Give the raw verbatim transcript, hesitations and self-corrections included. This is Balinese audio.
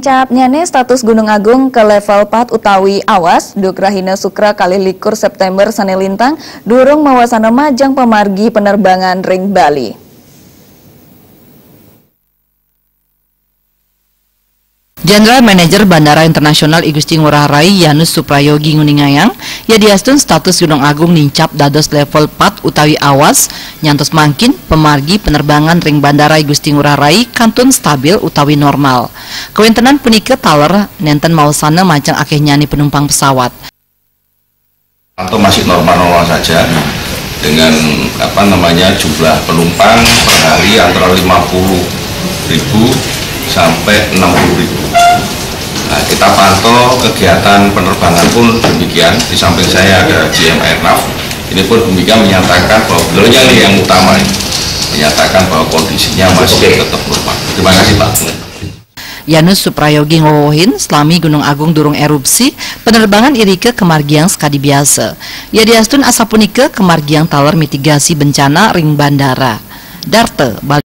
Capnyane status Gunung Agung ke level pat utawi awas, duk rahina Sukra kalih likur September sane lintang, durung mawasana majeng pamargi penerbangan ring Bali. General Manager Bandara Internasional I Gusti Ngurah Rai Yanus Suprayogi nguningayang, yadiastun status Gunung Agung nincap dados level pat utawi awas, nyantos mangkin pamargi penerbangan ring Bandara I Gusti Ngurah Rai kantun stabil utawi normal. Kawentenan punika taler nenten mawasana majeng akehnyane penumpang pesawat. Atau masih normal-normal saja dengan apa namanya jumlah penumpang per hari antara lima puluh ribu sampai enam puluh ribu. Nah, kita pantau kegiatan penerbangan pun demikian. Di samping saya ada G M Airnav. Ini pun demikian menyatakan bahwa beliaunya nih yang utama ini, menyatakan bahwa kondisinya masih tetap normal. Terima kasih, Pak. Yanus Suprayogi ngwewehin, salami Gunung Agung durung erupsi, penerbangan irika kamargiang sakadi biasa. Yadiastun asapunika kamargiang taler mitigasi bencana ring bandara. Darta, Bali.